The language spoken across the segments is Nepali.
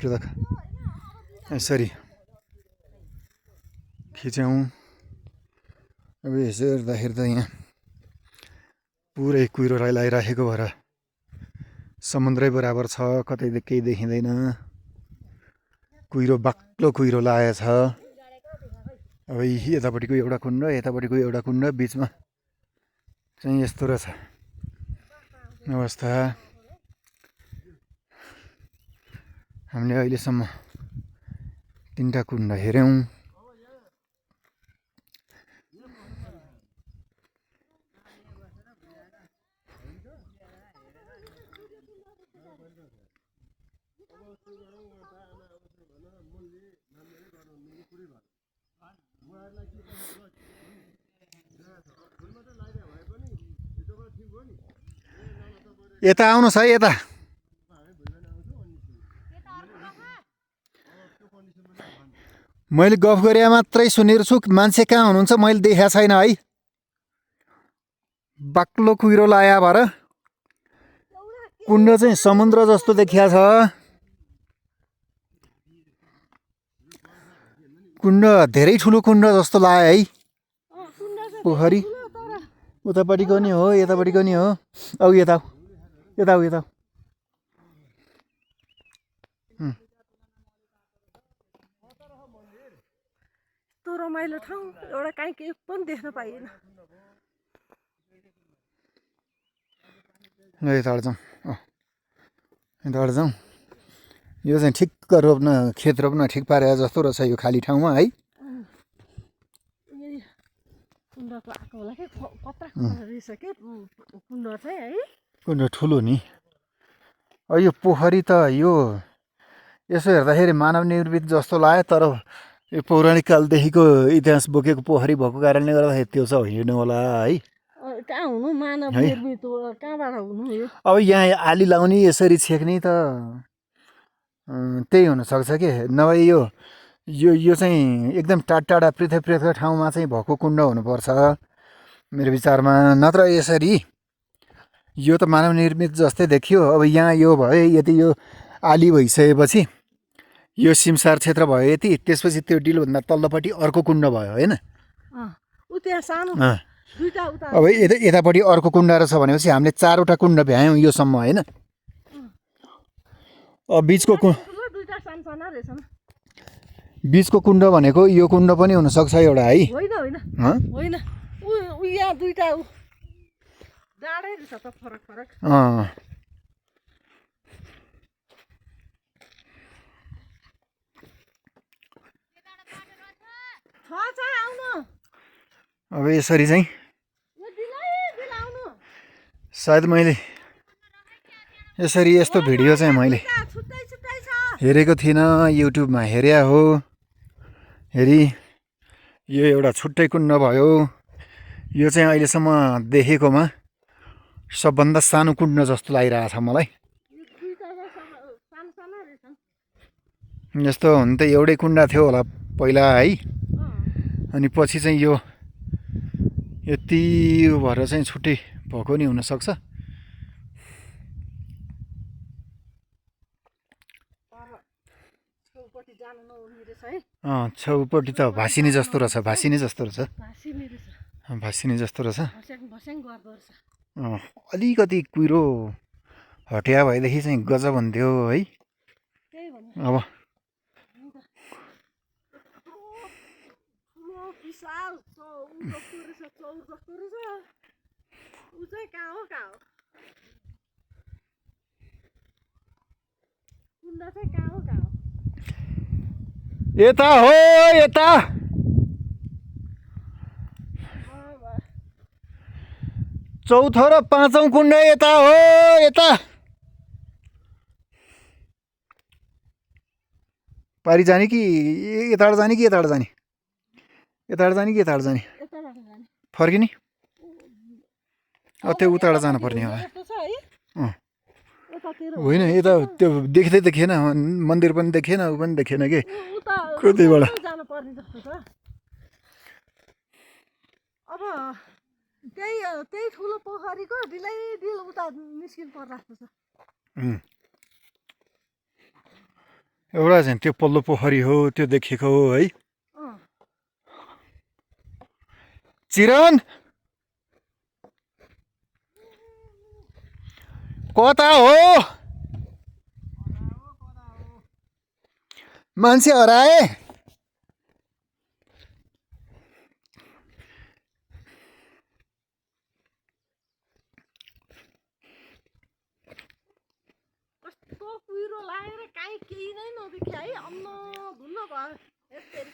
पृथक यसरी खिच्यौँ। अब यसो हेर्दाखेरि त यहाँ पुरै कुहिरो लगाइराखेको भएर समुद्रै बराबर छ, कतै केही देखिँदैन। कुहिरो बाक्लो कुहिरो लागेको छ। अब यतापट्टिको एउटा कुण्ड, यतापट्टिको एउटा कुण्ड, बिचमा चाहिँ यस्तो रहेछ अवस्था। हामीले अहिलेसम्म 3टा कुण्ड हेऱ्यौँ। यता आउनुहोस् है, यता मैले गफ गरे मात्रै सुनेको छु, मान्छे कहाँ हुनुहुन्छ मैले देखाएको छैन है। बाक्लो कुहिरो लाया भएर कुण्ड चाहिँ समुद्र जस्तो देखिया छ। कुण्ड धेरै ठुलो कुण्ड जस्तो लाग्यो है। पोखरी उतापट्टिको नि हो, यतापट्टिको नि हो। औ यता यता यता रमाइलो ठाउँ एउटा काहीँ केही पनि देख्न पाइएन। यताबाट जाउँ, यताबाट जाउँ। यो चाहिँ ठिक्क रोप्न, खेत रोप्न ठिक पारे जस्तो रहेछ यो खाली ठाउँमा है। कुण्डको आएको होला कि कत्रा रहेछ कि कुण्ड चाहिँ है। कुण्ड ठुलो नि। यो पोखरी त यो यसो हेर्दाखेरि मानव निर्मित जस्तो लाग्यो, तर यो पौराणिक कालदेखिको इतिहास बोकेको पोखरी भएको कारणले गर्दाखेरि त्यो चाहिँ होइन होला है। कहाँ हुनु मानव निर्मित हो, कहाँबाट हुनु यो। अब यहाँ आली लाउने यसरी छेक्ने त त्यही हुनसक्छ कि, नभए यो यो यो चाहिँ एकदम टाढा पृथक पृथक ठाउँमा चाहिँ भएको कुण्ड हुनुपर्छ मेरो विचारमा। नत्र यसरी यो त मानव निर्मित जस्तै देखियो। अब यहाँ यो भयो, यति यो आली भइसकेपछि यो सिमसार क्षेत्र भयो यति, त्यसपछि त्यो डिलभन्दा तल्लोपट्टि अर्को कुण्ड भयो होइन। अब यतापट्टि अर्को कुण्ड रहेछ भनेपछि हामीले 4वटा कुण्ड भ्यायौँ योसम्म होइन। बिचको कुण्ड भनेको यो कुण्ड पनि हुनसक्छ एउटा है। होइन यहाँ दुईटा डाँडै रहेछ त फरक फरक। अब यसरी चाहिँ सायद मैले यसरी यस्तो भिडियो चाहिँ मैले हेरेको थिइनँ, युट्युबमा हेरे हो। हेरी यो एउटा छुट्टै कुण्ड भयो। यो चाहिँ अहिलेसम्म देखेकोमा सबभन्दा सानो कुण्ड जस्तो लागिरहेछ मलाई। यस्तो हुन त एउटै कुण्ड थियो होला पहिला है, अनि पछि चाहिँ यो यति भएर चाहिँ छुट्टै भएको नि हुनसक्छ। छेउपट्टि त भासिनी जस्तो रहेछ, भासिनी जस्तो रहेछ। अलिकति कुहिरो हटिया भएदेखि चाहिँ गजब हुन्थ्यो है। अब यता हो, यता चौथो र 5औं कुण्ड यता हो, यता पारी जाने कि यताबाट जाने कि यताबाट जाने, यताबाट जाने कि यताबाट जाने, फर्किने त्यो उताबाट जानु पर्ने होला। होइन यता त्यो देख्दै देखेन, मन्दिर पनि देखेन, ऊ पनि देखेन कि कतैबाट। अब त्यही ठुलो पोखरीको डिल उता निस्किनु पर्ला जस्तो छ। एउटा चाहिँ त्यो पल्लो पोखरी हो त्यो देखेको हो है। अँ चिरन कता हो मान्छे हराए। कस्तो कुहिरो लागेर काहीँ केही नै नदेखियो है अन्न धुन्न भयो यसरी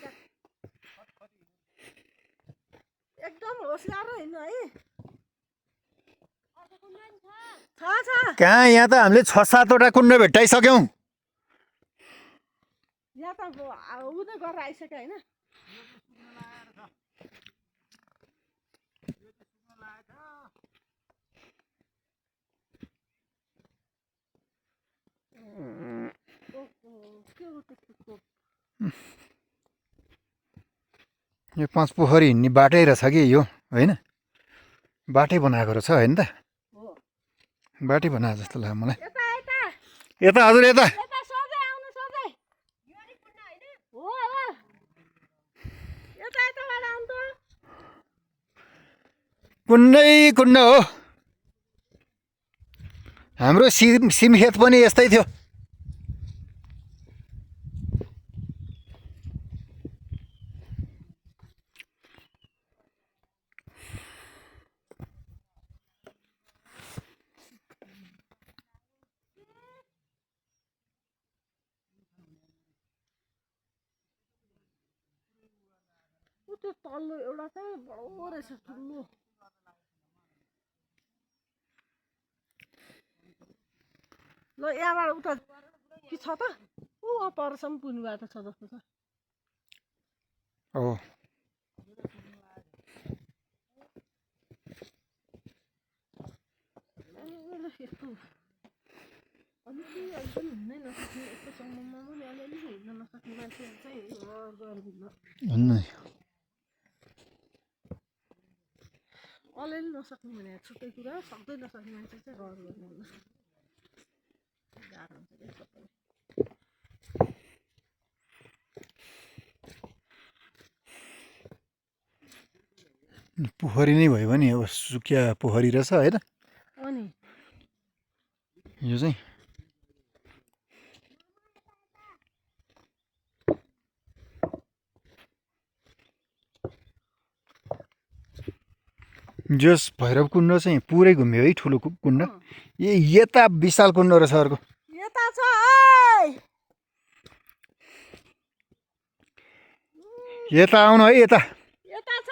एकदम होसियार हिँड्नु है छ कहाँ यहाँ त हामीले 6-7वटा कुण्ड भेट्टाइसक्यौँ। यहाँ त उदय गरेर आइसक्यो होइन यो 5 पोखरी हिँड्ने बाटै रहेछ कि यो होइन बाटै बनाएको रहेछ होइन त बाटै बनाएको जस्तो लाग्यो मलाई। यता यता यता हजुर यता यता सोझै आउनु सोझै हो हो यता यताबाट आउनु त कुण्डै कुण्ड हो। हाम्रो सिमखेत पनि यस्तै थियो। त्यो तल्लो एउटा चाहिँ बडो रहेछ ठुलो ल यहाँबाट उता कि छ त ऊ परसम्म पुग्ने बाटो छ जस्तो छ हो यस्तो अलिकति अहिले पनि हिँड्नै नसक्ने यस्तो समयमा पनि अलिअलि हिँड्न नसक्ने मान्छेहरू चाहिँ हुन्न अलिअलि नसक्ने भने छुट्टै कुरा सक्दै नसक्ने मान्छे चाहिँ रहर गर्नुहुन्न गाह्रो हुन्छ क्या सबैलाई पोखरी नै भयो भने अब सुकिया पोखरी रहेछ होइन अनि यो चाहिँ जस भैरव कुण्ड चाहिँ पुरै घुम्यो है ठुलो कुण्ड यता विशाल कुण्ड रहेछ अर्को यता छ यता आउनु है यता यता छ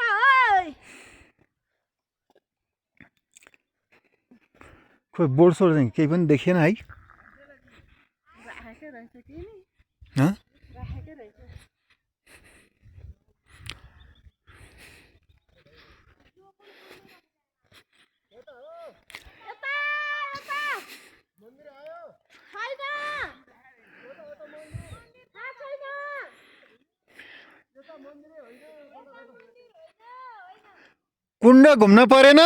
खोइ बोर्डसोड चाहिँ केही पनि देखिएन है राखेकै रहेछ कि नि हँ राखेकै रहेछ कुण्ड घुम्न परेन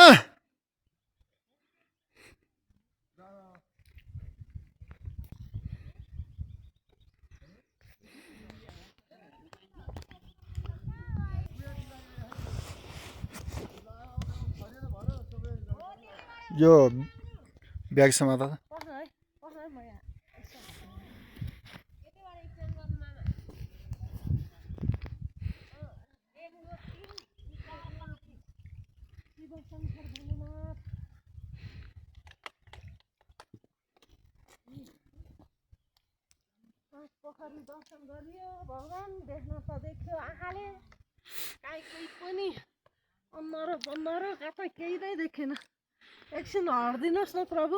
यो ब्याग समात पोखरी दर्शन गरियो भगवान देख्न त देख्यो आँखाले काहीँ केही पनि अन्धारो बन्धारो कतै केही नै देखेन एकछिन हरिदिनुहोस् न प्रभु